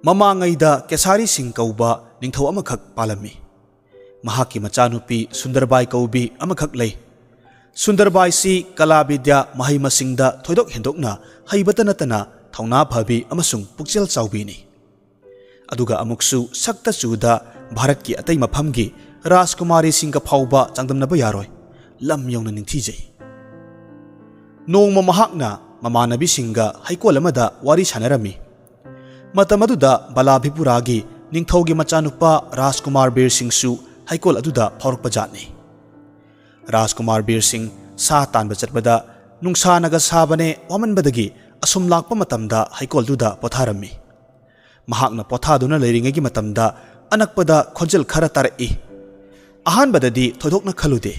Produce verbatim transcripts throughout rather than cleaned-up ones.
ꯃꯃꯥꯡꯉꯩꯗ ꯀꯦꯁꯥꯔꯤ ꯁꯤꯡ ꯀꯧꯕ ꯅꯤꯡꯊꯧ ꯑꯃꯈꯛ ꯄꯥꯜꯂꯝꯃꯤ꯫ ꯃꯍꯥꯛꯀꯤ ꯃꯆꯥꯅꯨꯄꯤ ꯁꯨꯟꯗꯔꯕꯥꯏ ꯀꯧꯕꯤ ꯑꯃꯈꯛ ꯂꯩ꯫ ꯁꯨꯟꯗꯔꯕꯥꯏꯁꯤ ꯀꯂꯥ ꯕꯤꯗ꯭ꯌꯥ, ꯃꯍꯩ ꯃꯁꯤꯡꯗ ꯊꯣꯏꯗꯣꯛ ꯍꯦꯟꯗꯣꯛꯅ ꯍꯩꯕꯇ ꯅꯠꯇꯅ ꯊꯧꯅꯥ ꯐꯕꯤ ꯑꯃꯁꯨꯡ ꯄꯨꯛꯆꯦꯜ ꯆꯥꯎꯕꯤꯅꯤ꯫ ꯑꯗꯨꯒ ꯑꯃꯨꯛꯁꯨ ꯁꯛꯇ ꯆꯨꯗ ꯚꯥꯔꯠꯀꯤ ꯑꯇꯩ ꯃꯐꯝꯒꯤ ꯔꯥꯖꯀꯨꯃꯥꯔꯤꯁꯤꯡꯒ ꯐꯥꯎꯕ ꯆꯥꯡꯗꯝꯅꯕ ꯌꯥꯔꯣꯏ꯫ ꯂꯝ ꯌꯧꯅ ꯅꯤꯡꯊꯤꯖꯩ꯫ ꯅꯣꯡꯃ ꯃꯍꯥꯛꯅ ꯃꯃꯥꯟꯅꯕꯤꯁꯤꯡꯒ ꯍꯩꯀꯣꯜ ꯑꯃꯗ ꯋꯥꯔꯤ ꯁꯥꯟꯅꯔꯝꯃꯤ꯫ ꯃꯇꯝ ꯑꯗꯨꯗ ꯕꯂꯥꯚꯤꯄꯨꯔꯥꯒꯤ ꯅꯤꯡꯊꯧꯒꯤ ꯃꯆꯥꯅꯨꯄꯥ ꯔꯥꯖꯀꯨꯃꯥꯔ ꯕꯤꯔ ꯁꯤꯡꯁꯨ ꯍꯩꯀꯣꯜ ꯑꯗꯨꯗ ꯐꯥꯎꯔꯛꯄ ꯖꯥꯠꯅꯤ꯫ ꯔꯥꯖꯀꯨꯃꯥꯔ ꯕꯤꯔ ꯁꯤꯡ ꯁꯥ ꯇꯥꯟꯕ ꯆꯠꯄꯗ ꯅꯨꯡꯁꯥꯅꯒ ꯁꯥꯕꯅꯦ ꯋꯥꯃꯟꯕꯗꯒꯤ ꯑꯁꯨꯝ ꯂꯥꯛꯄ ꯃꯇꯝꯗ ꯍꯩꯀꯣꯜꯗꯨꯗ ꯄꯣꯊꯥꯔꯝꯃꯤ꯫ ꯃꯍꯥꯛꯅ ꯄꯣꯊꯥꯗꯨꯅ ꯂꯩꯔꯤꯉꯩꯒꯤ ꯃꯇꯝꯗ ꯑꯅꯛꯄꯗ ꯈꯣꯟꯖꯦꯜ ꯈꯔ ꯇꯥꯔꯛꯏ꯫ ꯑꯍꯥꯟꯕꯗꯗꯤ ꯊꯣꯏꯗꯣꯛꯅ ꯈꯜꯂꯨꯗꯦ꯫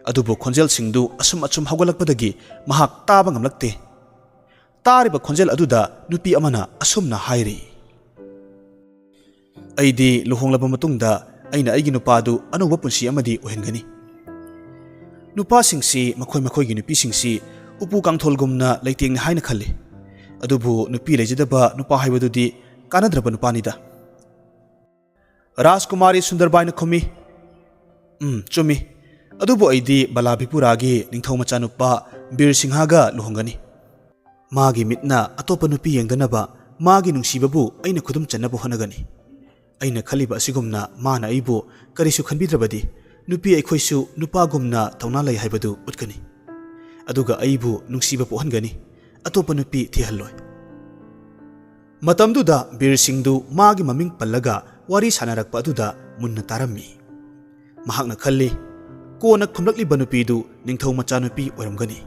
ꯑꯗꯨꯕꯨ ꯈꯣꯟꯖꯦꯜꯁꯤꯡꯗꯨ ꯑꯁꯨꯝ ꯑꯁꯨꯝ ꯍꯧꯒꯠꯂꯛꯄꯗꯒꯤ ꯃꯍꯥꯛ ꯇꯥꯕ ꯉꯝꯂꯛꯇꯦ꯫ ꯇꯥꯔꯤꯕ ꯈꯣꯟꯖꯦꯜ ꯑꯗꯨꯗ ꯅꯨꯄꯤ ꯑꯃꯅ ꯑꯁꯨꯝꯅ ꯍꯥꯏꯔꯤ, "ꯑꯩꯗꯤ ꯂꯨꯍꯣꯡꯂꯕ ꯃꯇꯨꯡꯗ ꯑꯩꯅ ꯑꯩꯒꯤ ꯅꯨꯄꯥꯗꯨ ꯑꯅꯧꯕ ꯄꯨꯟꯁꯤ ꯑꯃꯗꯤ ꯑꯣꯏꯍꯟꯒꯅꯤ꯫ ꯅꯨꯄꯥꯁꯤꯡꯁꯤ ꯃꯈꯣꯏ ꯃꯈꯣꯏꯒꯤ ꯅꯨꯄꯤꯁꯤꯡꯁꯤ ꯎꯄꯨ ꯀꯥꯡꯊꯣꯜꯒꯨꯝꯅ ꯂꯩꯇꯦꯡꯅꯤ ꯍꯥꯏꯅ ꯈꯜꯂꯤ꯫ ꯑꯗꯨꯕꯨ ꯅꯨꯄꯤ ꯂꯩꯖꯗꯕ ꯅꯨꯄꯥ ꯍꯥꯏꯕꯗꯨꯗꯤ ꯀꯥꯟꯅꯗ꯭ꯔꯕ ꯅꯨꯄꯥꯅꯤꯗ꯫" ꯔꯥꯖꯀꯨꯃꯥꯔꯤ ꯁꯨꯟꯗꯔꯕꯥꯏꯅ ꯈꯨꯝꯃꯤ, "ꯎꯝ, ꯆꯨꯝꯃꯤ꯫ ꯑꯗꯨꯕꯨ ꯑꯩꯗꯤ ꯕꯂꯥꯕꯤꯄꯨꯔꯥꯒꯤ ꯅꯤꯡꯊꯧ ꯃꯆꯥꯅꯨꯄꯥ ꯕꯤꯔ ꯁꯤꯡꯍꯒ ꯂꯨꯍꯣꯡꯒꯅꯤ꯫ ꯃꯥꯒꯤ ꯃꯤꯠꯅ ꯑꯇꯣꯞꯄ ꯅꯨꯄꯤ ꯌꯦꯡꯗꯅꯕ ꯃꯥꯒꯤ ꯅꯨꯡꯁꯤꯕꯕꯨ ꯑꯩꯅ ꯈꯨꯗꯨꯝ ꯆꯟꯅꯕ ꯍꯣꯠꯅꯒꯅꯤ꯫ ꯑꯩꯅ ꯈꯜꯂꯤꯕ ꯑꯁꯤꯒꯨꯝꯅ ꯃꯥꯅ ꯑꯩꯕꯨ ꯀꯔꯤꯁꯨ ꯈꯟꯕꯤꯗ꯭ꯔꯕꯗꯤ ꯅꯨꯄꯤ ꯑꯩꯈꯣꯏꯁꯨ ꯅꯨꯄꯥꯒꯨꯝꯅ ꯊꯧꯅꯥ ꯂꯩ ꯍꯥꯏꯕꯗꯨ ꯎꯠꯀꯅꯤ꯫ ꯑꯗꯨꯒ ꯑꯩꯕꯨ ꯅꯨꯡꯁꯤꯕ ꯄꯣꯛꯍꯟꯒꯅꯤ꯫ ꯑꯇꯣꯞꯄ ꯅꯨꯄꯤ ꯊꯤꯍꯜꯂꯣꯏ꯫" ꯃꯇꯝꯗꯨꯗ ꯕꯤꯔ ꯁꯤꯡꯗꯨ ꯃꯥꯒꯤ ꯃꯃꯤꯡ ꯄꯜꯂꯒ ꯋꯥꯔꯤ ꯁꯥꯟꯅꯔꯛꯄ ꯑꯗꯨꯗ ꯃꯨꯟꯅ ꯇꯥꯔꯝꯃꯤ꯫ ꯃꯍꯥꯛꯅ ꯈꯜꯂꯤ, ꯀꯣꯟꯅ ꯈꯨꯝꯂꯛꯂꯤꯕ ꯅꯨꯄꯤꯗꯨ ꯅꯤꯡꯊꯧ ꯃꯆꯥꯅꯨꯄꯤ ꯑꯣꯏꯔꯝꯒꯅꯤ꯫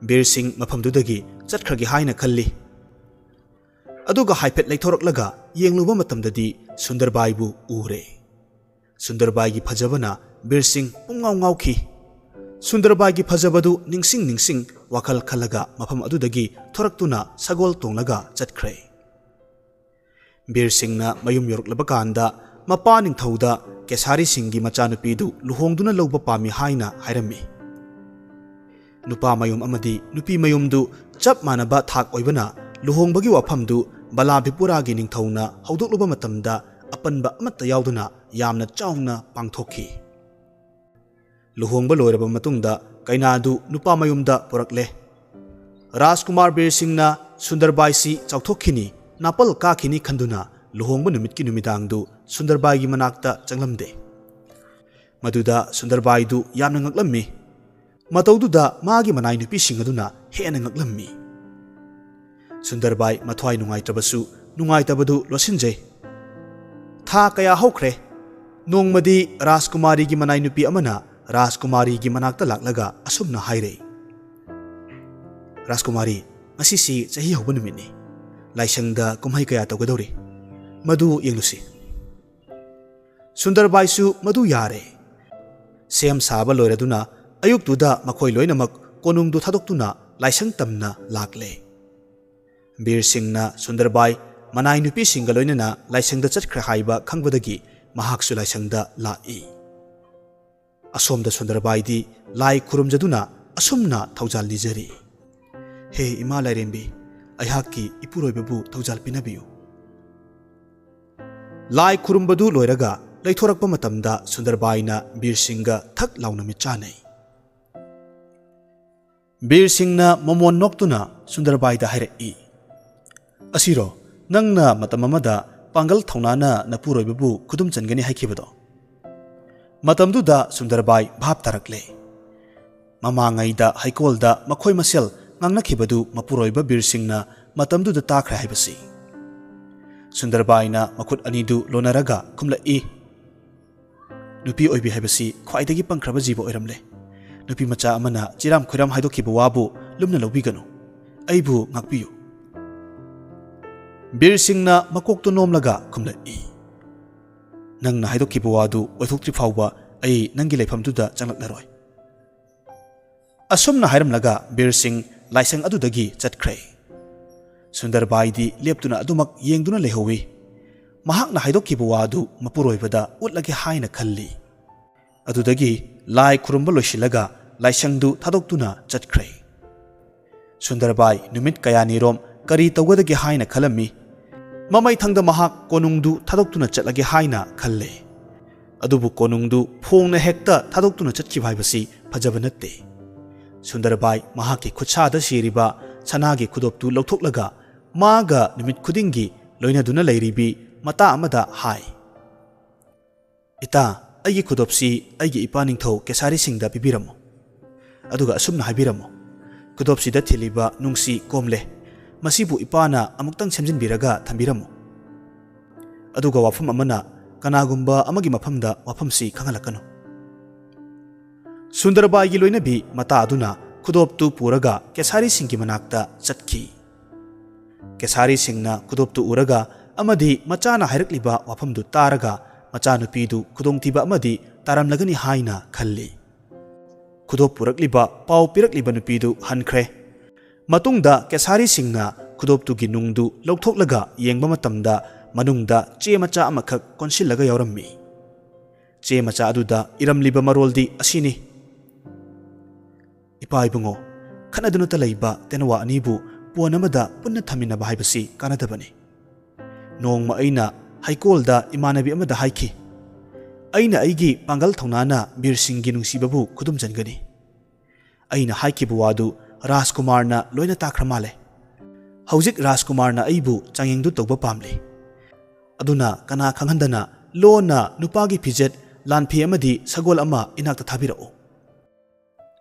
ꯕꯤꯔ ꯁꯤꯡ ꯃꯐꯝꯗꯨꯗꯒꯤ ꯆꯠꯈ꯭ꯔꯒꯦ ꯍꯥꯏꯅ ꯈꯜꯂꯤ꯫ ꯑꯗꯨꯒ ꯍꯥꯏꯐꯦꯠ ꯂꯩꯊꯣꯔꯛꯂꯒ ꯌꯦꯡꯂꯨꯕ ꯃꯇꯝꯗꯗꯤ ꯁꯨꯟꯗꯔꯕꯥꯏꯕꯨ ꯎꯔꯦ꯫ ꯁꯨꯟꯗꯔꯕꯥꯏꯒꯤ ꯐꯖꯕꯅ ꯕꯤꯔ ꯁꯤꯡ ꯄꯨꯡꯉꯥꯎ ꯉꯥꯎꯈꯤ꯫ ꯁꯨꯟꯗꯔꯕꯥꯏꯒꯤ ꯐꯖꯕꯗꯨ ꯅꯤꯡꯁꯤꯡ ꯅꯤꯡꯁꯤꯡ ꯋꯥꯈꯜ ꯈꯜꯂꯒ ꯃꯐꯝ ꯑꯗꯨꯗꯒꯤ ꯊꯣꯔꯛꯇꯨꯅ ꯁꯒꯣꯜ ꯇꯣꯡꯂꯒ ꯆꯠꯈ꯭ꯔꯦ꯫ ꯕꯤꯔ ꯁꯤꯡꯅ ꯃꯌꯨꯝ ꯌꯧꯔꯛꯂꯕ ꯀꯥꯟꯗ ꯃꯄꯥ ꯅꯤꯡꯊꯧꯗ ꯀꯦꯁꯥꯔꯤꯁꯤꯡꯒꯤ ꯃꯆꯥꯅꯨꯄꯤꯗꯨ ꯂꯨꯍꯣꯡꯗꯨꯅ ꯂꯧꯕ ꯄꯥꯝꯃꯤ ꯍꯥꯏꯅ ꯍꯥꯏꯔꯝꯃꯤ꯫ ꯅꯨꯄꯥ ꯃꯌꯨꯝ ꯑꯃꯗꯤ ꯅꯨꯄꯤ ꯃꯌꯨꯝꯗꯨ ꯆꯞ ꯃꯥꯟꯅꯕ ꯊꯥꯛ ꯑꯣꯏꯕꯅ ꯂꯨꯍꯣꯡꯕꯒꯤ ꯋꯥꯐꯝꯗꯨ ꯕꯂꯥꯕꯤꯄꯨꯔꯥꯒꯤ ꯅꯤꯡꯊꯧꯅ ꯍꯧꯗꯣꯛꯂꯨꯕ ꯃꯇꯝꯗ ꯑꯄꯟꯕ ꯑꯃꯠꯇ ꯌꯥꯎꯗꯅ ꯌꯥꯝꯅ ꯆꯥꯎꯅ ꯄꯥꯡꯊꯣꯛꯈꯤ꯫ ꯂꯨꯍꯣꯡꯕ ꯂꯣꯏꯔꯕ ꯃꯇꯨꯡꯗ ꯀꯩꯅꯥꯗꯨ ꯅꯨꯄꯥ ꯃꯌꯨꯝꯗ ꯄꯨꯔꯛꯂꯦ꯫ ꯔꯥꯖꯀꯨꯃꯥꯔ ꯕꯤꯔ ꯁꯤꯡꯅ ꯁꯨꯟꯗꯔꯕꯥꯏꯁꯤ ꯆꯥꯎꯊꯣꯛꯈꯤꯅꯤ, ꯅꯥꯄꯜ ꯀꯥꯈꯤꯅꯤ ꯈꯟꯗꯨꯅ ꯂꯨꯍꯣꯡꯕ ꯅꯨꯃꯤꯠꯀꯤ ꯅꯨꯃꯤꯗꯥꯡꯗꯨ ꯁꯨꯟꯗꯔꯕꯥꯏꯒꯤ ꯃꯅꯥꯛꯇ ꯆꯪꯂꯝꯗꯦ꯫ ꯃꯗꯨꯗ ꯁꯨꯟꯗꯔꯕꯥꯏꯗꯨ ꯌꯥꯝꯅ ꯉꯛꯂꯝꯃꯤ꯫ ꯃꯇꯧꯗꯨꯗ ꯃꯥꯒꯤ ꯃꯅꯥꯏ ꯅꯨꯄꯤꯁꯤꯡ ꯑꯗꯨꯅ ꯍꯦꯟꯅ ꯉꯛꯂꯝꯃꯤ꯫ ꯁꯨꯟꯗꯔꯕꯥꯏ ꯃꯊ꯭ꯋꯥꯏ ꯅꯨꯡꯉꯥꯏꯇ꯭ꯔꯕꯁꯨ ꯅꯨꯡꯉꯥꯏꯇꯕꯗꯨ ꯂꯣꯠꯁꯤꯟꯖꯩ꯫ ꯊꯥ ꯀꯌꯥ ꯍꯧꯈ꯭ꯔꯦ꯫ ꯅꯣꯡꯃꯗꯤ ꯔꯥꯖꯀꯨꯃꯥꯔꯤꯒꯤ ꯃꯅꯥꯏ ꯅꯨꯄꯤ ꯑꯃꯅ ꯔꯥꯖꯀꯨꯃꯥꯔꯤꯒꯤ ꯃꯅꯥꯛꯇ ꯂꯥꯛꯂꯒ ꯑꯁꯨꯝꯅ ꯍꯥꯏꯔꯦ, "ꯔꯥꯖꯀꯨꯃꯥꯔꯤ, ꯉꯁꯤꯁꯤ ꯆꯍꯤ ꯍꯧꯕ ꯅꯨꯃꯤꯠꯅꯤ꯫ ꯂꯥꯏꯁꯪꯗ ꯀꯨꯝꯍꯩ ꯀꯌꯥ ꯇꯧꯒꯗꯧꯔꯤ꯫ ꯃꯗꯨ ꯌꯦꯡꯂꯨꯁꯤ꯫" ꯁꯨꯟꯗꯔꯕꯥꯏꯁꯨ ꯃꯗꯨ ꯌꯥꯔꯦ꯫ ꯁꯦꯝ ꯁꯥꯕ ꯂꯣꯏꯔꯗꯨꯅ ꯑꯌꯨꯛꯇꯨꯗ ꯃꯈꯣꯏ ꯂꯣꯏꯅꯃꯛ ꯀꯣꯅꯨꯡꯗꯨ ꯊꯥꯗꯣꯛꯇꯨꯅ ꯂꯥꯏꯁꯪ ꯇꯝꯅ ꯂꯥꯛꯂꯦ꯫ ꯕꯤꯔ ꯁꯤꯡꯅ ꯁꯨꯟꯗꯔꯕꯥꯏ ꯃꯅꯥꯏ ꯅꯨꯄꯤꯁꯤꯡꯒ ꯂꯣꯏꯅꯅ ꯂꯥꯏꯁꯪꯗ ꯆꯠꯈ꯭ꯔꯦ ꯍꯥꯏꯕ ꯈꯪꯕꯗꯒꯤ ꯃꯍꯥꯛꯁꯨ ꯂꯥꯏꯁꯪꯗ ꯂꯥꯛꯏ꯫ ꯑꯁꯣꯝꯗ ꯁꯨꯟꯗꯔꯕꯥꯏꯗꯤ ꯂꯥꯏ ꯈꯨꯔꯨꯝꯖꯗꯨꯅ ꯑꯁꯨꯝꯅ ꯊꯧꯖꯥꯜ ꯅꯤꯖꯔꯤ, "ꯍꯦ ꯏꯃꯥ ꯂꯥꯏꯔꯦꯝꯕꯤ, ꯑꯩꯍꯥꯛꯀꯤ ꯏꯄꯨꯔꯣꯏꯕꯕꯨ ꯊꯧꯖꯥꯜ ꯄꯤꯅꯕꯤꯌꯨ꯫" ꯂꯥꯏ ꯈꯨꯔꯨꯝꯕꯗꯨ ꯂꯣꯏꯔꯒ ꯂꯩꯊꯣꯔꯛꯄ ꯃꯇꯝꯗ ꯁꯨꯟꯗꯔꯕꯥꯏꯅ ꯕꯤꯔ ꯁꯤꯡꯒ ꯊꯛ ꯂꯥꯎꯅ ꯃꯤꯠꯆꯥꯟꯅꯩ꯫ ꯕꯤꯔ ꯁꯤꯡꯅ ꯃꯃꯣꯟ ꯅꯣꯛꯇꯨꯅ ꯁꯨꯟꯗꯔꯕꯥꯏꯗ ꯍꯥꯏꯔꯛꯏ, "ꯑꯁꯤꯔꯣ ꯅꯪꯅ ꯃꯇꯝ ꯑꯃꯗ ꯄꯥꯡꯒꯜ ꯊꯧꯅꯥꯅ ꯅꯄꯨꯔꯣꯏꯕꯕꯨ ꯈꯨꯗꯨꯝ ꯆꯟꯒꯅꯤ ꯍꯥꯏꯈꯤꯕꯗꯣ?" ꯃꯇꯝꯗꯨꯗ ꯁꯨꯟꯗꯔꯕꯥꯏ ꯚꯥꯞ ꯇꯥꯔꯛꯂꯦ꯫ ꯃꯃꯥꯡꯉꯩꯗ ꯍꯩꯀꯣꯜꯗ ꯃꯈꯣꯏ ꯃꯁꯦꯜ ꯉꯥꯡꯅꯈꯤꯕꯗꯨ ꯃꯄꯨꯔꯣꯏꯕ ꯕꯤꯔ ꯁꯤꯡꯅ ꯃꯇꯝꯗꯨꯗ ꯇꯥꯈ꯭ꯔꯦ ꯍꯥꯏꯕꯁꯤ꯫ ꯁꯨꯟꯗꯔꯕꯥꯏꯅ ꯃꯈꯨꯠ ꯑꯅꯤꯗꯨ ꯂꯣꯟꯅꯔꯒ ꯈꯨꯝꯂꯛꯏ, "ꯅꯨꯄꯤ ꯑꯣꯏꯕꯤ ꯍꯥꯏꯕꯁꯤ ꯈ꯭ꯋꯥꯏꯗꯒꯤ ꯄꯪꯈ꯭ꯔꯕ ꯖꯤꯕ ꯑꯣꯏꯔꯝꯂꯦ꯫ ꯅꯨꯄꯤ ꯃꯆꯥ ꯑꯃꯅ ꯆꯤꯔꯥꯝ ꯈꯣꯏꯔꯥꯝ ꯍꯥꯏꯗꯣꯛꯈꯤꯕ ꯋꯥꯕꯨ ꯂꯨꯝꯅ ꯂꯧꯕꯤꯒꯅꯨ꯫ ꯑꯩꯕꯨ ꯉꯥꯛꯄꯤꯌꯨ꯫" ꯕꯤꯔ ꯁꯤꯡꯅ ꯃꯀꯣꯛꯇꯨ ꯅꯣꯝꯂꯒ ꯈꯨꯝꯂꯛꯏ, "ꯅꯪꯅ ꯍꯥꯏꯗꯣꯛꯈꯤꯕ ꯋꯥꯗꯨ ꯑꯣꯏꯊꯣꯛꯇ꯭ꯔꯤ ꯐꯥꯎꯕ ꯑꯩ ꯅꯪꯒꯤ ꯂꯩꯐꯝꯗꯨꯗ ꯆꯪꯂꯛꯂꯔꯣꯏ꯫" ꯑꯁꯨꯝꯅ ꯍꯥꯏꯔꯝꯂꯒ ꯕꯤꯔ ꯁꯤꯡ ꯂꯥꯏꯁꯪ ꯑꯗꯨꯗꯒꯤ ꯆꯠꯈ꯭ꯔꯦ꯫ ꯁꯨꯟꯗꯔꯕꯥꯏꯗꯤ ꯂꯦꯞꯇꯨꯅ ꯑꯗꯨꯃꯛ ꯌꯦꯡꯗꯨꯅ ꯂꯩꯍꯧꯏ꯫ ꯃꯍꯥꯛꯅ ꯍꯥꯏꯗꯣꯛꯈꯤꯕ ꯋꯥ ꯑꯗꯨ ꯃꯄꯨꯔꯣꯏꯕꯗ ꯎꯠꯂꯒꯦ ꯍꯥꯏꯅ ꯈꯜꯂꯤ꯫ ꯑꯗꯨꯗꯒꯤ ꯂꯥꯏ ꯈꯨꯔꯨꯝꯕ ꯂꯣꯏꯁꯤꯜꯂꯒ ꯂꯥꯏꯁꯪꯗꯨ ꯊꯥꯗꯣꯛꯇꯨꯅ ꯆꯠꯈ꯭ꯔꯦ꯫ ꯁꯨꯟꯗꯔꯕꯥꯏ ꯅꯨꯃꯤꯠ ꯀꯌꯥꯅꯤꯔꯣꯝ ꯀꯔꯤ ꯇꯧꯒꯗꯒꯦ ꯍꯥꯏꯅ ꯈꯜꯂꯝꯃꯤ꯫ ꯃꯃꯩꯊꯪꯗ ꯃꯍꯥꯛ ꯀꯣꯅꯨꯡꯗꯨ ꯊꯥꯗꯣꯛꯇꯨꯅ ꯆꯠꯂꯒꯦ ꯍꯥꯏꯅ ꯈꯜꯂꯦ꯫ ꯑꯗꯨꯕꯨ ꯀꯣꯅꯨꯡꯗꯨ ꯐꯣꯡꯅ ꯍꯦꯛꯇ ꯊꯥꯗꯣꯛꯇꯨꯅ ꯆꯠꯈꯤꯕ ꯍꯥꯏꯕꯁꯤ ꯐꯖꯕ ꯅꯠꯇꯦ꯫ ꯁꯨꯟꯗꯔꯕꯥꯏ ꯃꯍꯥꯛꯀꯤ ꯈꯨꯠꯁꯥꯗ ꯁꯤꯔꯤꯕ ꯁꯅꯥꯒꯤ ꯈꯨꯗꯣꯞꯇꯨ ꯂꯧꯊꯣꯛꯂꯒ ꯃꯥꯒ ꯅꯨꯃꯤꯠ ꯈꯨꯗꯤꯡꯒꯤ ꯂꯣꯏꯅꯗꯨꯅ ꯂꯩꯔꯤꯕꯤ ꯃꯇꯥ ꯑꯃꯗ ꯍꯥꯏ, "ꯏꯇꯥ, ꯑꯩꯒꯤ ꯈꯨꯗꯣꯞꯁꯤ ꯑꯩꯒꯤ ꯏꯄꯥ ꯅꯤꯡꯊꯧ ꯀꯦꯁꯥꯔꯤ ꯁꯤꯡꯗ ꯄꯤꯕꯤꯔꯝꯃꯨ꯫ ꯑꯗꯨꯒ ꯑꯁꯨꯝꯅ ꯍꯥꯏꯕꯤꯔꯝꯃꯨ, ꯈꯨꯗꯣꯞꯁꯤꯗ ꯊꯤꯜꯂꯤꯕ ꯅꯨꯡꯁꯤ ꯀꯣꯝꯂꯦ꯫ ꯃꯁꯤꯕꯨ ꯏꯄꯥꯅ ꯑꯃꯨꯛꯇꯪ ꯁꯦꯝꯖꯤꯟꯕꯤꯔꯒ ꯊꯝꯕꯤꯔꯝꯃꯨ꯫ ꯑꯗꯨꯒ ꯋꯥꯐꯝ ꯑꯃꯅ, ꯀꯅꯥꯒꯨꯝꯕ ꯑꯃꯒꯤ ꯃꯐꯝꯗ ꯋꯥꯐꯝꯁꯤ ꯈꯪꯍꯜꯂꯛꯀꯅꯨ"꯫ ꯁꯨꯟꯗꯔꯕꯥꯏꯒꯤ ꯂꯣꯏꯅꯕꯤ ꯃꯇꯥ ꯑꯗꯨꯅ ꯈꯨꯗꯣꯞꯇꯨ ꯄꯨꯔꯒ ꯀꯦꯁꯥꯔꯤ ꯁꯤꯡꯒꯤ ꯃꯅꯥꯛꯇ ꯆꯠꯈꯤ꯫ ꯀꯦꯁꯥꯔꯤ ꯁꯤꯡꯅ ꯈꯨꯗꯣꯞꯇꯨ ꯎꯔꯒ ꯑꯃꯗꯤ ꯃꯆꯥꯅ ꯍꯥꯏꯔꯛꯂꯤꯕ ꯋꯥꯐꯝꯗꯨ ꯇꯥꯔꯒ ꯃꯆꯥꯅꯨꯄꯤꯗꯨ ꯈꯨꯗꯣꯡꯊꯤꯕ ꯑꯃꯗꯤ ꯇꯥꯔꯝꯂꯒꯅꯤ ꯍꯥꯏꯅ ꯈꯜꯂꯤ꯫ ꯈꯨꯗꯣꯞ ꯄꯨꯔꯛꯂꯤꯕ, ꯄꯥꯎ ꯄꯤꯔꯛꯂꯤꯕ ꯅꯨꯄꯤꯗꯨ ꯍꯟꯈ꯭ꯔꯦ꯫ ꯃꯇꯨꯡꯗ ꯀꯦꯁꯥꯔꯤ ꯁꯤꯡꯅ ꯈꯨꯗꯣꯞꯇꯨꯒꯤ ꯅꯨꯡꯗꯨ ꯂꯧꯊꯣꯛꯂꯒ ꯌꯦꯡꯕ ꯃꯇꯝꯗ ꯃꯅꯨꯡꯗ ꯆꯦ ꯃꯆꯥ ꯑꯃꯈꯛ ꯀꯣꯟꯁꯤꯜꯂꯒ ꯌꯥꯎꯔꯝꯃꯤ꯫ ꯆꯦ ꯃꯆꯥ ꯑꯗꯨꯗ ꯏꯔꯝꯂꯤꯕ ꯃꯔꯣꯜꯗꯤ ꯑꯁꯤꯅꯤ: "ꯏꯄꯥ ꯏꯕꯨꯡꯉꯣ, ꯈꯠꯅꯗꯨꯅꯇ ꯂꯩꯕ ꯇꯦꯅꯋꯥ ꯑꯅꯤꯕꯨ ꯄꯣꯟ ꯑꯃꯗ ꯄꯨꯟꯅ ꯊꯝꯃꯤꯟꯅꯕ ꯍꯥꯏꯕꯁꯤ ꯀꯥꯟꯅꯗꯕꯅꯤ꯫ ꯅꯣꯡꯃ ꯑꯩꯅ ꯍꯩꯀꯣꯜꯗ ꯏꯃꯥꯟꯅꯕꯤ ꯑꯃꯗ ꯍꯥꯏꯈꯤ, 'ꯑꯩꯅ ꯑꯩꯒꯤ ꯄꯥꯡꯒꯜ ꯊꯧꯅꯥꯅ ꯕꯤꯔꯁꯤꯡꯒꯤ ꯅꯨꯡꯁꯤꯕꯕꯨ ꯈꯨꯗꯨꯝ ꯆꯟꯒꯅꯤ.' ꯑꯩꯅ ꯍꯥꯏꯈꯤꯕ ꯋꯥꯗꯨ ꯔꯥꯖꯀꯨꯃꯥꯔꯅ ꯂꯣꯏꯅ ꯇꯥꯈ꯭ꯔ ꯃꯥꯜꯂꯦ꯫ ꯍꯧꯖꯤꯛ ꯔꯥꯖꯀꯨꯃꯥꯔꯅ ꯑꯩꯕꯨ ꯆꯥꯡꯌꯦꯡꯗꯨ ꯇꯧꯕ ꯄꯥꯝꯂꯤ꯫ ꯑꯗꯨꯅ ꯀꯅꯥ ꯈꯪꯍꯟꯗꯅ ꯂꯣꯟꯅ ꯅꯨꯄꯥꯒꯤ ꯐꯤꯖꯦꯠ, ꯂꯥꯟꯐꯤ ꯑꯃꯗꯤ ꯁꯒꯣꯜ ꯑꯃ ꯏꯅꯥꯛꯇ ꯊꯥꯕꯤꯔꯛꯎ"꯫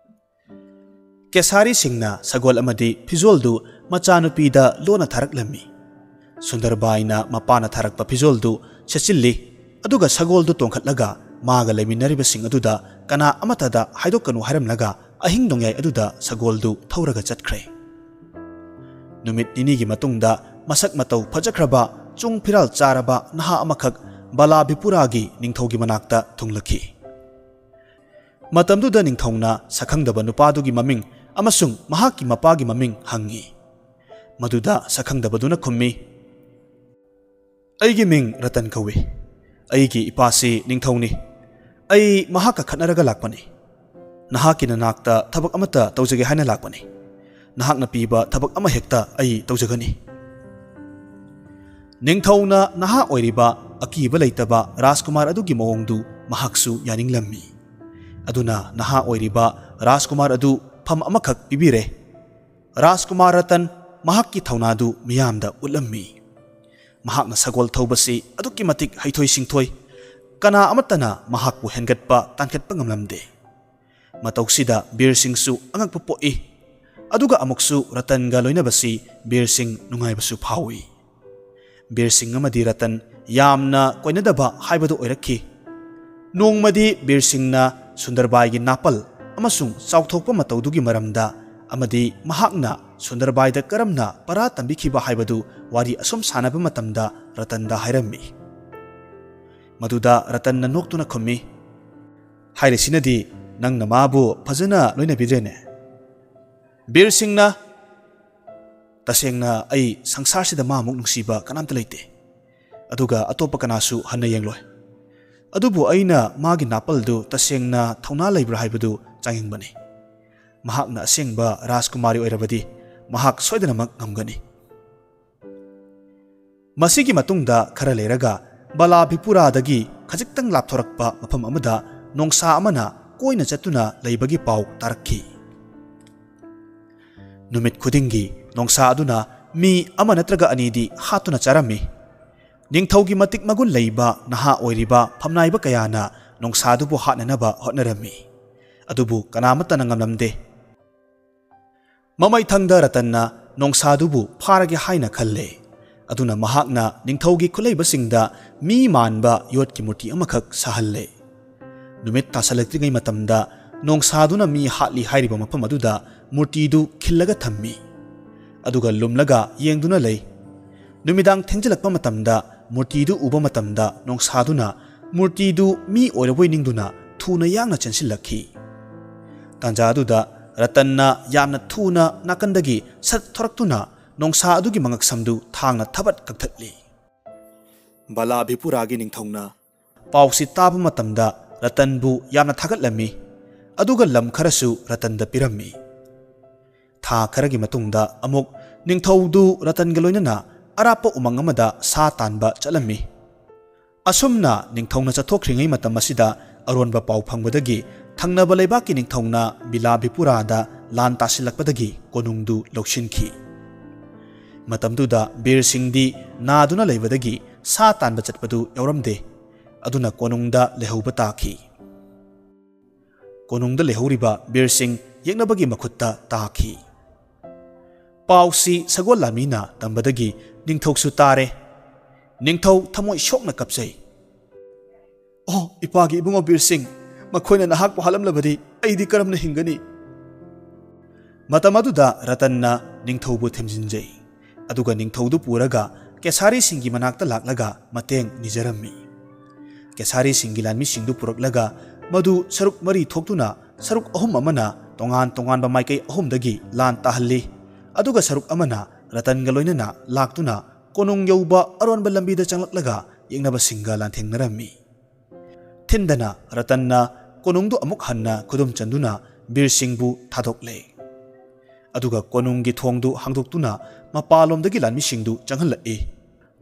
ꯀꯦꯁꯥꯔꯤ ꯁꯤꯡꯅ ꯁꯒꯣꯜ ꯑꯃꯗꯤ ꯐꯤꯖꯣꯜꯗꯨ ꯃꯆꯥꯅꯨꯄꯤꯗ ꯂꯣꯟꯅ ꯊꯥꯔꯛꯂꯝꯃꯤ꯫ ꯁꯨꯟꯗꯔꯕꯥꯏꯅ ꯃꯄꯥꯅ ꯊꯥꯔꯛꯄ ꯐꯤꯖꯣꯜꯗꯨ ꯁꯦꯠꯆꯤꯜꯂꯤ, ꯑꯗꯨꯒ ꯁꯒꯣꯜꯗꯨ ꯇꯣꯡꯈꯠꯂꯒ ꯃꯥꯒ ꯂꯩꯃꯤꯟꯅꯔꯤꯕꯁꯤꯡ ꯑꯗꯨꯗ ꯀꯅꯥ ꯑꯃꯠꯇꯗ ꯍꯥꯏꯗꯣꯛꯀꯅꯨ ꯍꯥꯏꯔꯝꯂꯒ ꯑꯍꯤꯡ ꯅꯣꯡꯌꯥꯏ ꯑꯗꯨꯗ ꯁꯒꯣꯜꯗꯨ ꯊꯧꯔꯒ ꯆꯠꯈ꯭ꯔꯦ꯫ ꯅꯨꯃꯤꯠ ꯅꯤꯅꯤꯒꯤ ꯃꯇꯨꯡꯗ ꯃꯁꯛ ꯃꯇꯧ ꯐꯖꯈ꯭ꯔꯕ, ꯆꯨꯡ ꯐꯤꯔꯥꯜ ꯆꯥꯔꯕ ꯅꯍꯥ ꯑꯃꯈꯛ ꯕꯂꯥꯕꯤꯄꯨꯔꯥꯒꯤ ꯅꯤꯡꯊꯧꯒꯤ ꯃꯅꯥꯛꯇ ꯊꯨꯡꯂꯛꯈꯤ꯫ ꯃꯇꯝꯗꯨꯗ ꯅꯤꯡꯊꯧꯅ ꯁꯛꯈꯪꯗꯕ ꯅꯨꯄꯥꯗꯨꯒꯤ ꯃꯃꯤꯡ ꯑꯃꯁꯨꯡ ꯃꯍꯥꯛꯀꯤ ꯃꯄꯥꯒꯤ ꯃꯃꯤꯡ ꯍꯪꯉꯤ꯫ ꯃꯗꯨꯗ ꯁꯛꯈꯪꯗꯕꯗꯨꯅ ꯈꯨꯝꯃꯤ, "ꯑꯩꯒꯤ ꯃꯤꯡ ꯔꯇꯟ ꯀꯧꯏ꯫ ꯑꯩꯒꯤ ꯏꯄꯥꯁꯤ ꯅꯤꯡꯊꯧꯅꯤ꯫ ꯑꯩ ꯃꯍꯥꯛꯀ ꯈꯠꯅꯔꯒ ꯂꯥꯛꯄꯅꯤ꯫ ꯅꯍꯥꯛꯀꯤ ꯅꯅꯥꯛꯇ ꯊꯕꯛ ꯑꯃꯠꯇ ꯇꯧꯖꯒꯦ ꯍꯥꯏꯅ ꯂꯥꯛꯄꯅꯤ꯫ ꯅꯍꯥꯛꯅ ꯄꯤꯕ ꯊꯕꯛ ꯑꯃ ꯍꯦꯛꯇ ꯑꯩ ꯇꯧꯖꯒꯅꯤ"꯫ ꯅꯤꯡꯊꯧꯅ ꯅꯍꯥ ꯑꯣꯏꯔꯤꯕ ꯑꯀꯤꯕ ꯂꯩꯇꯕ ꯔꯥꯖꯀꯨꯃꯥꯔ ꯑꯗꯨꯒꯤ ꯃꯑꯣꯡꯗꯨ ꯃꯍꯥꯛꯁꯨ ꯌꯥꯅꯤꯡꯂꯝꯃꯤ꯫ ꯑꯗꯨꯅ ꯅꯍꯥ ꯑꯣꯏꯔꯤꯕ ꯔꯥꯖꯀꯨꯃꯥꯔ ꯑꯗꯨ ꯐꯝ ꯑꯃꯈꯛ ꯄꯤꯕꯤꯔꯦ꯫ ꯔꯥꯖꯀꯨꯃꯥꯔ ꯔꯇꯟ ꯃꯍꯥꯛꯀꯤ ꯊꯧꯅꯥꯗꯨ ꯃꯤꯌꯥꯝꯗ ꯎꯠꯂꯝꯃꯤ꯫ ꯃꯍꯥꯛꯅ ꯁꯒꯣꯜ ꯊꯧꯕꯁꯤ ꯑꯗꯨꯛꯀꯤ ꯃꯇꯤꯛ ꯍꯩꯊꯣꯏ ꯁꯤꯡꯊꯣꯏ꯫ ꯀꯅꯥ ꯑꯃꯠꯇꯅ ꯃꯍꯥꯛꯄꯨ ꯍꯦꯟꯒꯠꯄ ꯇꯥꯟꯈꯠꯄ ꯉꯝꯂꯝꯗꯦ꯫ ꯃꯇꯧꯁꯤꯗ ꯕꯤꯔ ꯁꯤꯡꯁꯨ ꯑꯉꯛꯄ ꯄꯣꯛꯏ꯫ ꯑꯗꯨꯒ ꯑꯃꯨꯛꯁꯨ ꯔꯇꯟꯒ ꯂꯣꯏꯅꯕꯁꯤ ꯕꯤꯔ ꯁꯤꯡ ꯅꯨꯡꯉꯥꯏꯕꯁꯨ ꯐꯥꯎꯏ꯫ ꯕꯤꯔ ꯁꯤꯡ ꯑꯃꯗꯤ ꯔꯇꯟ ꯌꯥꯝꯅ ꯀꯣꯏꯅꯗꯕ ꯍꯥꯏꯕꯗꯨ ꯑꯣꯏꯔꯛꯈꯤ꯫ ꯅꯣꯡꯃꯗꯤ ꯕꯤꯔ ꯁꯤꯡꯅ ꯁꯨꯟꯗꯔꯕꯥꯏꯒꯤ ꯅꯥꯄꯜ ꯑꯃꯁꯨꯡ ꯆꯥꯎꯊꯣꯛꯄ ꯃꯇꯧꯗꯨꯒꯤ ꯃꯔꯝꯗ ꯑꯃꯗꯤ ꯃꯍꯥꯛꯅ ꯁꯨꯟꯗꯔꯕꯥꯏꯗ ꯀꯔꯝꯅ ꯄꯔꯥ ꯇꯝꯕꯤꯈꯤꯕ ꯍꯥꯏꯕꯗꯨ ꯋꯥꯔꯤ ꯑꯁꯨꯝ ꯁꯥꯟꯅꯕ ꯃꯇꯝꯗ ꯔꯇꯟꯗ ꯍꯥꯏꯔꯝꯃꯤ꯫ ꯃꯗꯨꯗ ꯔꯇꯟꯅ ꯅꯣꯛꯇꯨꯅ ꯈꯨꯝꯃꯤ, "ꯍꯥꯏꯔꯤꯁꯤꯅꯗꯤ ꯅꯪꯅ ꯃꯥꯕꯨ ꯐꯖꯅ ꯂꯣꯏꯅꯕꯤꯗ꯭ꯔꯦꯅꯦ?" ꯕꯤꯔ ꯁꯤꯡꯅ, "ꯇꯁꯦꯡꯅ ꯑꯩ ꯁꯪꯁꯥꯔꯁꯤꯗ ꯃꯥꯃꯨꯛ ꯅꯨꯡꯁꯤꯕ ꯀꯅꯥꯝꯇ ꯂꯩꯇꯦ꯫ ꯑꯗꯨꯒ ꯑꯇꯣꯞꯄ ꯀꯅꯥꯁꯨ ꯍꯟꯅ ꯌꯦꯡꯂꯣꯏ꯫ ꯑꯗꯨꯕꯨ ꯑꯩꯅ ꯃꯥꯒꯤ ꯅꯥꯄꯜꯗꯨ ꯇꯁꯦꯡꯅ ꯊꯧꯅꯥ ꯂꯩꯕ꯭ꯔꯥ ꯍꯥꯏꯕꯗꯨ ꯆꯥꯡꯌꯦꯡꯕꯅꯤ꯫ ꯃꯍꯥꯛꯅ ꯑꯁꯦꯡꯕ ꯔꯥꯖꯀꯨꯃꯥꯔꯤ ꯑꯣꯏꯔꯕꯗꯤ ꯃꯍꯥꯛ ꯁꯣꯏꯗꯅꯃꯛ ꯉꯝꯒꯅꯤ꯫" ꯃꯁꯤꯒꯤ ꯃꯇꯨꯡꯗ ꯈꯔ ꯂꯩꯔꯒ ꯕꯂꯥꯕꯤꯄꯨꯔꯥꯗꯒꯤ ꯈꯖꯤꯛꯇꯪ ꯂꯥꯞꯊꯣꯔꯛꯄ ꯃꯐꯝ ꯑꯃꯗ ꯅꯣꯡꯁꯥ ꯑꯃꯅ ꯀꯣꯏꯅ ꯆꯠꯇꯨꯅ ꯂꯩꯕꯒꯤ ꯄꯥꯎ ꯇꯥꯔꯛꯈꯤ꯫ ꯅꯨꯃꯤꯠ ꯈꯨꯗꯤꯡꯒꯤ ꯅꯣꯡꯁꯥ ꯑꯗꯨꯅ ꯃꯤ ꯑꯃ ꯅꯠꯇ꯭ꯔꯒ ꯑꯅꯤꯗꯤ ꯍꯥꯠꯇꯨꯅ ꯆꯥꯔꯝꯃꯤ꯫ ꯅꯤꯡꯊꯧꯒꯤ ꯃꯇꯤꯛ ꯃꯒꯨꯟ ꯂꯩꯕ ꯅꯍꯥ ꯑꯣꯏꯔꯤꯕ ꯐꯝꯅꯥꯏꯕ ꯀꯌꯥꯅ ꯅꯣꯡꯁꯥꯗꯨꯕꯨ ꯍꯥꯠꯅꯅꯕ ꯍꯣꯠꯅꯔꯝꯃꯤ꯫ ꯑꯗꯨꯕꯨ ꯀꯅꯥꯃꯠꯇꯅ ꯉꯝꯂꯝꯗꯦ꯫ ꯃꯃꯩꯊꯪꯗ ꯔꯇꯟꯅ ꯅꯣꯡꯁꯥꯗꯨꯕꯨ ꯐꯥꯔꯒꯦ ꯍꯥꯏꯅ ꯈꯜꯂꯦ꯫ ꯑꯗꯨꯅ ꯃꯍꯥꯛꯅ ꯅꯤꯡꯊꯧꯒꯤ ꯈꯨꯠꯂꯩꯕꯁꯤꯡꯗ ꯃꯤ ꯃꯥꯟꯕ ꯌꯣꯠꯀꯤ ꯃꯨꯔꯇꯤ ꯑꯃꯈꯛ ꯁꯥꯍꯜꯂꯦ꯫ ꯅꯨꯃꯤꯠ ꯇꯥꯁꯜꯂꯛꯇ꯭ꯔꯤꯉꯩ ꯃꯇꯝꯗ ꯅꯣꯡꯁꯥꯗꯨꯅ ꯃꯤ ꯍꯥꯠꯂꯤ ꯍꯥꯏꯔꯤꯕ ꯃꯐꯝ ꯑꯗꯨꯗ ꯃꯨꯔꯇꯤꯗꯨ ꯈꯤꯜꯂꯒ ꯊꯝꯃꯤ꯫ ꯑꯗꯨꯒ ꯂꯨꯝꯂꯒ ꯌꯦꯡꯗꯨꯅ ꯂꯩ꯫ ꯅꯨꯃꯤꯗꯥꯡ ꯊꯦꯡꯖꯤꯜꯂꯛꯄ ꯃꯇꯝꯗ ꯃꯨꯔꯇꯤꯗꯨ ꯎꯕ ꯃꯇꯝꯗ ꯅꯣꯡꯁꯥꯗꯨꯅ ꯃꯨꯔꯇꯤꯗꯨ ꯃꯤ ꯑꯣꯏꯔꯕꯣꯏ ꯅꯤꯡꯗꯨꯅ ꯊꯨꯅ ꯌꯥꯡꯅ ꯆꯦꯟꯁꯤꯜꯂꯛꯈꯤ꯫ ꯇꯥꯟꯖꯥ ꯑꯗꯨꯗ ꯔꯇꯟꯅ ꯌꯥꯝꯅ ꯊꯨꯅ ꯅꯥꯀꯟꯗꯒꯤ ꯁꯠ ꯊꯣꯔꯛꯇꯨꯅ ꯅꯣꯡꯁꯥ ꯑꯗꯨꯒꯤ ꯃꯉꯛꯁꯝꯗꯨ ꯊꯥꯡꯅ ꯊꯕꯠ ꯀꯛꯊꯠꯂꯤ꯫ ꯕꯂꯥꯕꯤꯄꯨꯔꯥꯒꯤ ꯅꯤꯡꯊꯧꯅ ꯄꯥꯎꯁꯤ ꯇꯥꯕ ꯃꯇꯝꯗ ꯔꯇꯟꯕꯨ ꯌꯥꯝꯅ ꯊꯥꯒꯠꯂꯝꯃꯤ, ꯑꯗꯨꯒ ꯂꯝ ꯈꯔꯁꯨ ꯔꯇꯟꯗ ꯄꯤꯔꯝꯃꯤ꯫ ꯊꯥ ꯈꯔꯒꯤ ꯃꯇꯨꯡꯗ ꯑꯃꯨꯛ ꯅꯤꯡꯊꯧꯗꯨ ꯔꯇꯟꯒ ꯂꯣꯏꯅꯅ ꯑꯔꯥꯞꯄ ꯎꯃꯪ ꯑꯃꯗ ꯁꯥ ꯇꯥꯟꯕ ꯆꯠꯂꯝꯃꯤ꯫ ꯑꯁꯨꯝꯅ ꯅꯤꯡꯊꯧꯅ ꯆꯠꯊꯣꯛꯈ꯭ꯔꯤꯉꯩ ꯃꯇꯝ ꯑꯁꯤꯗ ꯑꯔꯣꯟꯕ ꯄꯥꯎ ꯐꯪꯕꯗꯒꯤ ꯊꯪꯅꯕ ꯂꯩꯕꯥꯛꯀꯤ ꯅꯤꯡꯊꯧꯅ ꯕꯤꯂꯥꯕꯤꯄꯨꯔꯥꯗ ꯂꯥꯟ ꯇꯥꯁꯤꯜꯂꯛꯄꯗꯒꯤ ꯀꯣꯅꯨꯡꯗꯨ ꯂꯧꯁꯤꯟꯈꯤ꯫ ꯃꯇꯝꯗꯨꯗ ꯕꯤꯔ ꯁꯤꯡꯗꯤ ꯅꯥꯗꯨꯅ ꯂꯩꯕꯗꯒꯤ ꯁꯥ ꯇꯥꯟꯕ ꯆꯠꯄꯗꯨ ꯌꯥꯎꯔꯝꯗꯦ꯫ ꯑꯗꯨꯅ ꯀꯣꯅꯨꯡꯗ ꯂꯩꯍꯧꯕ ꯇꯥꯈꯤ꯫ ꯀꯣꯅꯨꯡꯗ ꯂꯩꯍꯧꯔꯤꯕ ꯕꯤꯔ ꯁꯤꯡ ꯌꯦꯛꯅꯕꯒꯤ ꯃꯈꯨꯠꯇ ꯇꯥꯈꯤ꯫ ꯄꯥꯎꯁꯤ ꯁꯒꯣꯜ ꯂꯥꯟꯃꯤꯅ ꯇꯝꯕꯗꯒꯤ ꯅꯤꯡꯊꯧꯁꯨ ꯇꯥꯔꯦ꯫ ꯅꯤꯡꯊꯧ ꯊꯃꯣꯏ ꯁꯣꯛꯅ ꯀꯞꯆꯩ꯫ "ꯑꯣ, ꯏꯄꯥꯒꯤ ꯏꯕꯨꯡꯉꯣ ꯕꯤꯔ ꯁꯤꯡ, ꯃꯈꯣꯏꯅ ꯅꯍꯥꯛꯄꯨ ꯍꯥꯠꯂꯝꯂꯕꯗꯤ ꯑꯩꯗꯤ ꯀꯔꯝꯅ ꯍꯤꯡꯒꯅꯤ?" ꯃꯇꯝ ꯑꯗꯨꯗ ꯔꯇꯟꯅ ꯅꯤꯡꯊꯧꯕꯨ ꯊꯦꯝꯖꯤꯟꯖꯩ꯫ ꯑꯗꯨꯒ ꯅꯤꯡꯊꯧꯗꯨ ꯄꯨꯔꯒ ꯀꯦꯁꯥꯔꯤꯁꯤꯡꯒꯤ ꯃꯅꯥꯛꯇ ꯂꯥꯛꯂꯒ ꯃꯇꯦꯡ ꯅꯤꯖꯔꯝꯃꯤ꯫ ꯀꯦꯁꯥꯔꯤꯁꯤꯡꯒꯤ ꯂꯥꯟꯃꯤꯁꯤꯡꯗꯨ ꯄꯨꯔꯛꯂꯒ ꯃꯗꯨ ꯁꯔꯨꯛ ꯃꯔꯤ ꯊꯣꯛꯇꯨꯅ ꯁꯔꯨꯛ ꯑꯍꯨꯝ ꯑꯃꯅ ꯇꯣꯉꯥꯟ ꯇꯣꯉꯥꯟꯕ ꯃꯥꯏꯀꯩ ꯑꯍꯨꯝꯗꯒꯤ ꯂꯥꯟ ꯇꯥꯍꯜꯂꯤ꯫ ꯑꯗꯨꯒ ꯁꯔꯨꯛ ꯑꯃꯅ ꯔꯇꯟꯒ ꯂꯣꯏꯅꯅ ꯂꯥꯛꯇꯨꯅ ꯀꯣꯅꯨꯡ ꯌꯧꯕ ꯑꯔꯣꯟꯕ ꯂꯝꯕꯤꯗ ꯆꯪꯂꯛꯂꯒ ꯌꯦꯛꯅꯕꯁꯤꯡꯒ ꯂꯥꯟꯊꯦꯡꯅꯔꯝꯃꯤ꯫ ꯊꯤꯟꯗꯅ ꯔꯇꯟꯅ ꯀꯣꯅꯨꯡꯗꯨ ꯑꯃꯨꯛ ꯍꯟꯅ ꯈꯨꯗꯨꯝ ꯆꯟꯗꯨꯅ ꯕꯤꯔ ꯁꯤꯡꯕꯨ ꯊꯥꯗꯣꯛꯂꯦ꯫ ꯑꯗꯨꯒ ꯀꯣꯅꯨꯡꯒꯤ ꯊꯣꯡꯗꯨ ꯍꯥꯡꯗꯣꯛꯇꯨꯅ ꯃꯄꯥꯟꯂꯣꯝꯗꯒꯤ ꯂꯥꯟꯃꯤꯁꯤꯡꯗꯨ ꯆꯪꯍꯜꯂꯛꯏ꯫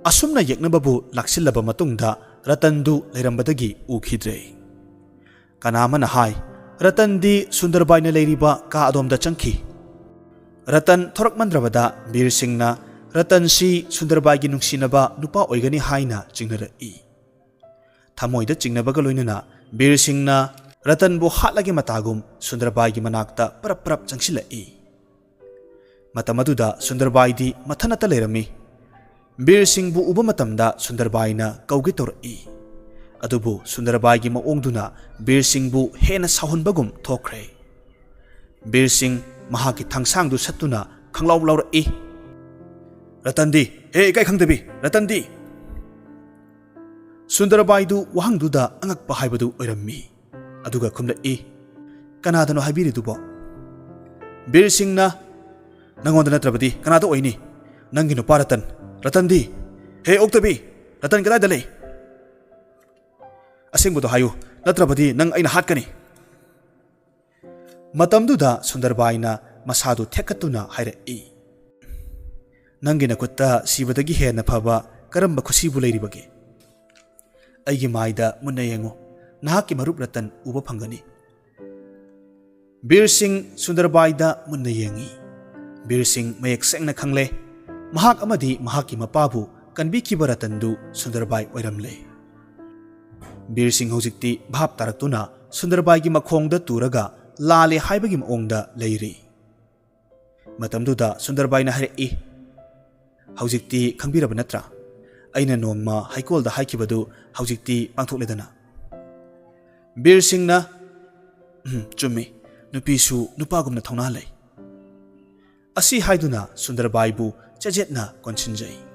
ꯑꯁꯨꯝꯅ ꯌꯦꯛꯅꯕꯕꯨ ꯂꯥꯛꯁꯤꯜꯂꯕ ꯃꯇꯨꯡꯗ ꯔꯇꯟꯗꯨ ꯂꯩꯔꯝꯕꯗꯒꯤ ꯎꯈꯤꯗ꯭ꯔꯦ꯫ ꯀꯅꯥ ꯑꯃꯅ ꯍꯥꯏ, "ꯔꯇꯟꯗꯤ ꯁꯨꯟꯗꯔꯕꯥꯏꯅ ꯂꯩꯔꯤꯕ ꯀꯥ ꯑꯗꯣꯝꯗ ꯆꯪꯈꯤ꯫" ꯔꯇꯟ ꯊꯣꯔꯛꯃꯟꯗ꯭ꯔꯕꯗ ꯕꯤꯔ ꯁꯤꯡꯅ ꯔꯇꯟꯁꯤ ꯁꯨꯟꯗꯔꯕꯥꯏꯒꯤ ꯅꯨꯡꯁꯤꯅꯕ ꯅꯨꯄꯥ ꯑꯣꯏꯒꯅꯤ ꯍꯥꯏꯅ ꯆꯤꯡꯅꯔꯛꯏ꯫ ꯊꯃꯣꯏꯗ ꯆꯤꯡꯅꯕꯒ ꯂꯣꯏꯅꯅ ꯕꯤꯔ ꯁꯤꯡꯅ ꯔꯇꯟꯕꯨ ꯍꯥꯠꯂꯒꯦ ꯃꯇꯥꯒꯨꯝ ꯁꯨꯟꯗꯔꯕꯥꯏꯒꯤ ꯃꯅꯥꯛꯇ ꯄꯔꯞ ꯄꯔꯞ ꯆꯪꯁꯤꯜꯂꯛꯏ꯫ ꯃꯇꯝ ꯑꯗꯨꯗ ꯁꯨꯟꯗꯔꯕꯥꯏꯗꯤ ꯃꯊꯟꯅꯇ ꯂꯩꯔꯝꯃꯤ꯫ ꯕꯤꯔ ꯁꯤꯡꯕꯨ ꯎꯕ ꯃꯇꯝꯗ ꯁꯨꯟꯗꯔꯕꯥꯏꯅ ꯀꯧꯒꯦ ꯇꯧꯔꯛꯏ꯫ ꯑꯗꯨꯕꯨ ꯁꯨꯟꯗꯔꯕꯥꯏꯒꯤ ꯃꯑꯣꯡꯗꯨꯅ ꯕꯤꯔ ꯁꯤꯡꯕꯨ ꯍꯦꯟꯅ ꯁꯥꯎꯍꯟꯕꯒꯨꯝ ꯊꯣꯛꯈ꯭ꯔꯦ꯫ ꯕꯤꯔ ꯁꯤꯡ ꯃꯍꯥꯛꯀꯤ ꯊꯥꯡꯁꯥꯡꯗꯨ ꯁꯠꯇꯨꯅ ꯈꯪꯂꯥꯎ ꯂꯥꯎꯔꯛꯏ, "ꯔꯇꯟꯗꯤ, ꯍꯦ ꯏꯀꯥꯏ ꯈꯪꯗꯕꯤ, ꯔꯇꯟꯗꯤ!" ꯁꯨꯟꯗꯔꯕꯥꯏꯗꯨ ꯋꯥꯍꯪꯗꯨꯗ ꯑꯉꯛꯄ ꯍꯥꯏꯕꯗꯨ ꯑꯣꯏꯔꯝꯃꯤ꯫ ꯑꯗꯨꯒ ꯈꯨꯝꯂꯛꯏ, "ꯀꯅꯥꯗꯅꯣ ꯍꯥꯏꯕꯤꯔꯤꯗꯨꯕꯣ?" ꯕꯤꯔ ꯁꯤꯡꯅ, "ꯅꯪꯉꯣꯟꯗ ꯅꯠꯇ꯭ꯔꯕꯗꯤ ꯀꯅꯥꯗ ꯑꯣꯏꯅꯤ? ꯅꯪꯒꯤ ꯅꯨꯄꯥ ꯔꯇꯟ꯫ ꯔꯇꯟꯗꯤ? ꯍꯦ ꯑꯣꯛꯇꯕꯤ, ꯔꯇꯟ ꯀꯗꯥꯏꯗ ꯂꯩ? ꯑꯁꯦꯡꯕꯗꯣ ꯍꯥꯏꯌꯨ, ꯅꯠꯇ꯭ꯔꯕꯗꯤ ꯅꯪ ꯑꯩꯅ ꯍꯥꯠꯀꯅꯤ!" ꯃꯇꯝꯗꯨꯗ ꯁꯨꯟꯗꯔꯕꯥꯏꯅ ꯃꯁꯥꯗꯨ ꯊꯦꯛꯀꯠꯇꯨꯅ ꯍꯥꯏꯔꯛꯏ, "ꯅꯪꯒꯤ ꯅꯈꯨꯠꯇ ꯁꯤꯕꯗꯒꯤ ꯍꯦꯟꯅ ꯐꯕ ꯀꯔꯝꯕ ꯈꯨꯁꯤꯕꯨ ꯂꯩꯔꯤꯕꯒꯦ? ꯑꯩꯒꯤ ꯃꯥꯏꯗ ꯃꯨꯟꯅ ꯌꯦꯡꯉꯨ, ꯅꯍꯥꯛꯀꯤ ꯃꯔꯨꯞ ꯔꯇꯟ ꯎꯕ ꯐꯪꯒꯅꯤ꯫" ꯕꯤꯔ ꯁꯤꯡ ꯁꯨꯟꯗꯔꯕꯥꯏꯗ ꯃꯨꯟꯅ ꯌꯦꯡꯉꯤ꯫ ꯕꯤꯔ ꯁꯤꯡ ꯃꯌꯦꯛ ꯁꯦꯡꯅ ꯈꯪꯂꯦ, ꯃꯍꯥꯛ ꯑꯃꯗꯤ ꯃꯍꯥꯛꯀꯤ ꯃꯄꯥꯕꯨ ꯀꯟꯕꯤꯈꯤꯕ ꯔꯇꯟꯗꯨ ꯁꯨꯟꯗꯔꯕꯥꯏ ꯑꯣꯏꯔꯝꯂꯦ꯫ ꯕꯤꯔ ꯁꯤꯡ ꯍꯧꯖꯤꯛꯇꯤ ꯚꯥꯞ ꯇꯥꯔꯛꯇꯨꯅ ꯁꯨꯟꯗꯔꯕꯥꯏꯒꯤ ꯃꯈꯣꯡꯗ ꯇꯨꯔꯒ ꯂꯥꯜꯂꯦ ꯍꯥꯏꯕꯒꯤ ꯃꯑꯣꯡꯗ ꯂꯩꯔꯤ꯫ ꯃꯇꯝꯗꯨꯗ ꯁꯨꯟꯗꯔꯕꯥꯏꯅ ꯍꯥꯏꯔꯛꯏ, "ꯍꯧꯖꯤꯛꯇꯤ ꯈꯪꯕꯤꯔꯕ ꯅꯠꯇ꯭ꯔꯥ? ꯑꯩꯅ ꯅꯣꯡꯃ ꯍꯩꯀꯣꯜꯗ ꯍꯥꯏꯈꯤꯕꯗꯨ ꯍꯧꯖꯤꯛꯇꯤ ꯄꯥꯡꯊꯣꯛꯂꯦꯗꯅ꯫" ꯕꯤꯔ ꯁꯤꯡꯅ, "ꯎꯝ, ꯆꯨꯝꯃꯤ, ꯅꯨꯄꯤꯁꯨ ꯅꯨꯄꯥꯒꯨꯝꯅ ꯊꯧꯅꯥ ꯂꯩ꯫" ꯑꯁꯤ ꯍꯥꯏꯗꯨꯅ ꯁꯨꯟꯗꯔꯕꯥꯏꯕꯨ ꯆꯦꯖꯦꯠꯅ ꯀꯣꯟꯁꯤꯟꯖꯩ꯫